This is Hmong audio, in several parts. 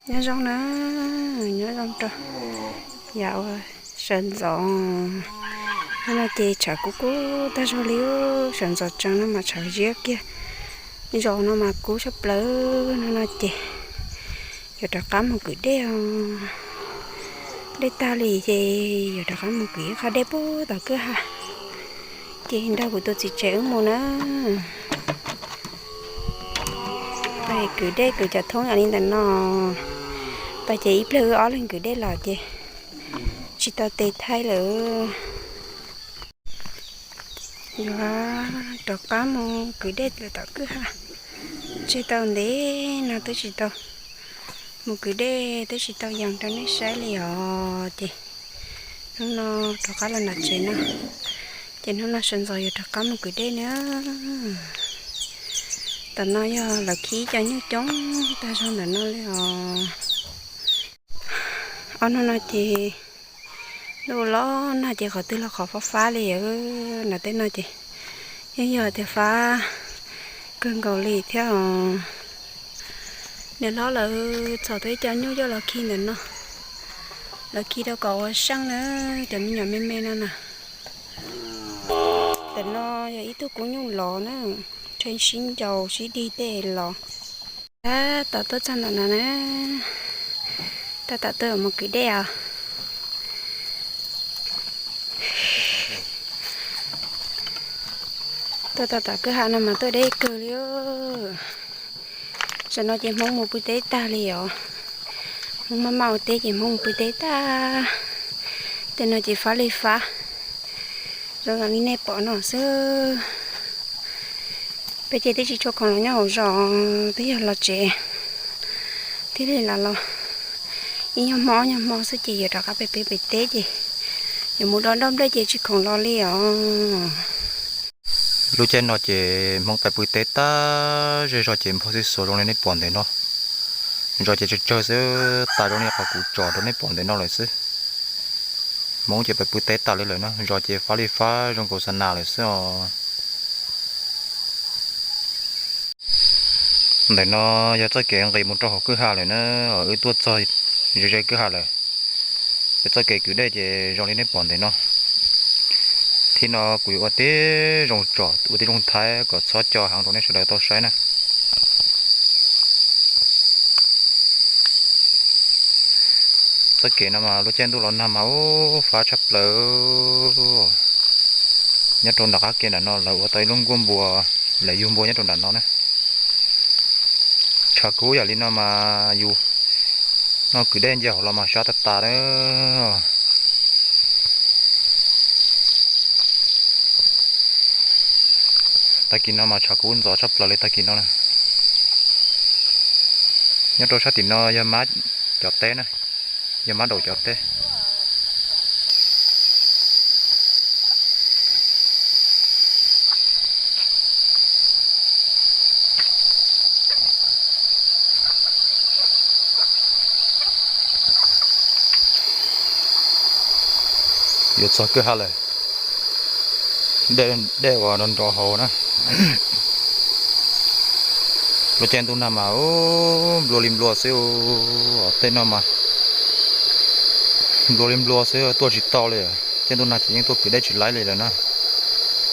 Nyob zoo na, nyob zoo rau yav uas sawv ntxov. Hnub no ces tshav kub kub tag zog li, sawv ntxov tsees no mas tshav ziab kiag. Zos no mas kub tshaj plaws. Hnub no ces yuav rov qab mus kwv dej os. Dej tag li ces yuav rov qab mus kwv ib qho dej puag tom kwj ha. Ces nrog kuv tus txiv tsev wb mus na. Kwv dej kwv cov thoob yam li ntawm no. Pas ces ib pliag wb ob leeg kwv dej los ces tsis tau tes thaij lawm. Yuav rov qab mus kwv dej lawm tom kwj ha. Tseg tau ntev no twb tsis tau mus kwv dej, twb tsis tau yees rau nej saib li os. Ces hnub no rov qab los nram tsev no, ces hnub no sawv ntxov yuav rov qab mus kwv dej na. Tam no yog lawv khi cov nyuj coob tag zog ntawm no li os. Ob hnub no ces ntuj los nag ces qhov twg los qhov fab fab li. Nram tej no ces yeej yog tias fab kawg nkaus li thiab os. Niam hlob lawv txhom tau ib co nyuj coj los khi ntawm no, lawv khi rau kom ua seej na, cov me nyuam me me no na. Ntawm no yog ib tug kub nyuj los na, ntshe sib ncaus sib dig tej los. Tab tom tuaj txog ntawm no na, tab tom tuaj mus kwv dej os. Tuaj tau tom kwj ha no mas tuaj deb kawg li. Tam no ces Hmoob mus pw teb tag li os. Hmoob maj maj ua teb ces Hmoob mus pw teb tag. Tej no ces fab li fab zoo li nej pom no xwb. Peb ces twb tsis tshua khoom los nyob hauv zos, twb yog los tsev thiaj li los los ib nyuag hmo ob nyuag hmo xwb ces yuav rov qab pem pem pem teb ces yuav mus do nroj nplej ces tsis khoom los li os. Lub caij no ces Hmoob pem pw teb tag zej zog ces npog xib xuas zoo li nej pom ntawm no. Zos ces tsawg tsawg xwb, tas zoo li qhov kuv tsom rau nej pom ntawm no lawm xwb. Hmoob ces pem pw teb tas li lawm na, zos ces fab li fab zoo nkaus xa nas lawm xwb os. Ntawm no yog txoj kev nqis mus rau hauv kwj ha lawm na, wb tuaj txog ze ze kwj ha lawm. Yog txoj kev kwv dej ces zoo li nej pom ntawm no. Thib no kuv yuav ua tib zoo tsom ua tib zoo thaiv kom txhob co heev rau nej sawv daws tau saib na. Txoj kev no mas lub caij ntuj los nag mas ub fab tshaj plaws. Nyob rau nram qab ke nram no lawv ua tau ib lub nkuaj npua, lawv yug npua nyob rau nram no na. Tshav kub yam li no mas yus noj kwv dej nce hauv los mas sab tas tas na. Tag kis no mas tshav kub ntxov tshaj plaws li tag kis no na. Nyob rau sab tim no yog mab cov teb na, yog mab daum cov teb. Yuav txog kwj ha lawm, dej uas nrov nrov hauv na. Lub caij ntuj nag mas ub nplua li nplua xwb, tej no mas nplua li nplua xwb tuaj tsis tau li. Caij ntuj nag ces yeej tuaj kwv dej tsis laib li lawm na.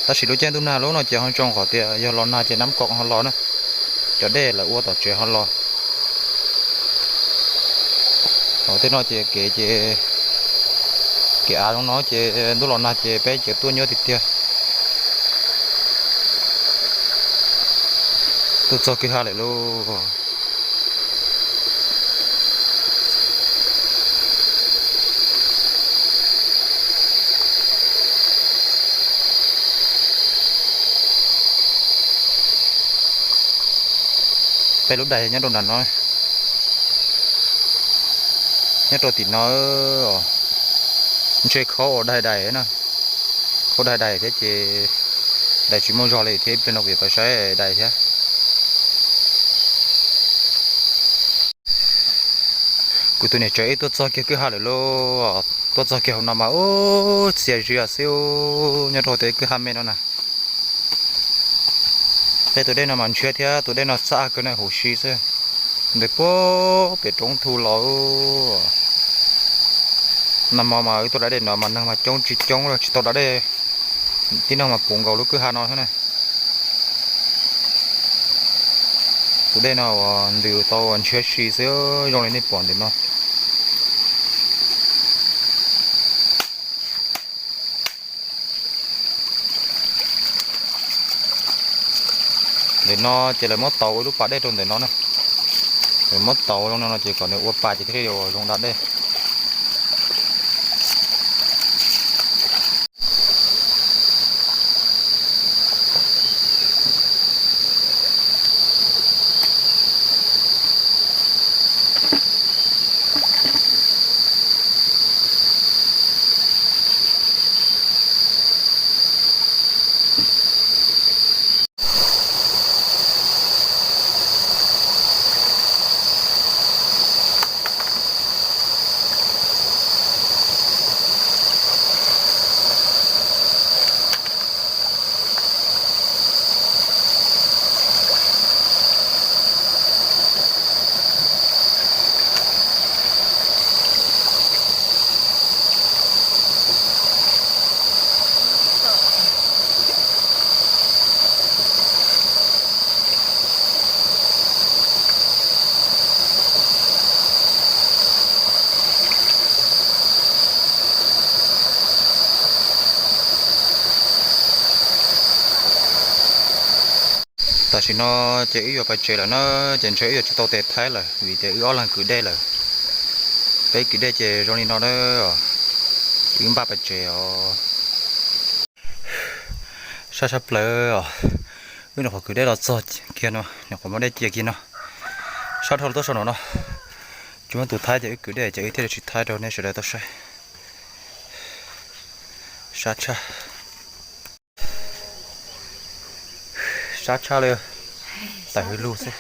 Tab sis lub caij ntuj nag lub no ces ho zoo qhov tias yog los nag ces nab koom ho los na, cov dej lawv ua tom tsev ho los. Hauv tej no ces kev ces kev av zoo no ces ntuj los nag ces peb ces tuaj nyuaj tiag tiag. Tuaj txog kwj ha lawm lauj. Peb lub daim nyob rau nram no, nyob rau tim no, ntshe khaub ua daig daim na, khaub daig daim thiab ces daim tsis muaj zog li thiab, ib pliag no kuv yuav tau saib daim thiab. Kuv tus niam tsev wb tuaj txog kiag kwj ha lawm lauj, tuaj txog kiag hauv no mas ub txias zias xwb nyob rau tej kwj ha me no na. Peb tus dej no mas ntshiab thiab tus dej no xab kawg na huv si xwb. Ntawm puag pem roob thu los. Nag hmo mas wb tuaj da dej no mas neeg mas coob tsis coob los tsis tau da dej. Tib neeg mas puv nkaus lub kwj ha no thiab na. Tus dej no uas ntws tau ntshiab si xwb zoo li nej pom ntawm no. Ntawm no ces lawv muab tauv ua lub pas dej rau ntawm no na. Lawv muab tauv zoo no no ces kom nws ua pas ces thiaj li ua zoo da dej. Tam sim no ces wb yuav pais tsev lawm na, ces ntshe wb yuav tsis tau tes thaib lawm vim tias wb ob leeg kwv dej lawm. Peb kwv dej ces zoo li no na, wb npaj pais tsev os. Sab sab plaws os, wb nyuam qhuav kwv dej los txog kiag no, nyuam qhuav muab dej cia kiag no. Sab dhau los tuaj saum no no, tsis muaj tus thaib ces wb kwv dej ces wb thiaj li tsis thaib rau nej sawv daws tau saib. Sab tshaj, sab tshaj li, tawm hwv lug xwb.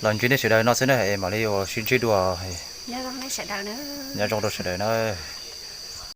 Los ntsib nej sawv daws no xwb na es mam li ua sib ntsib dua. Nyob zoo rau sawv daws na.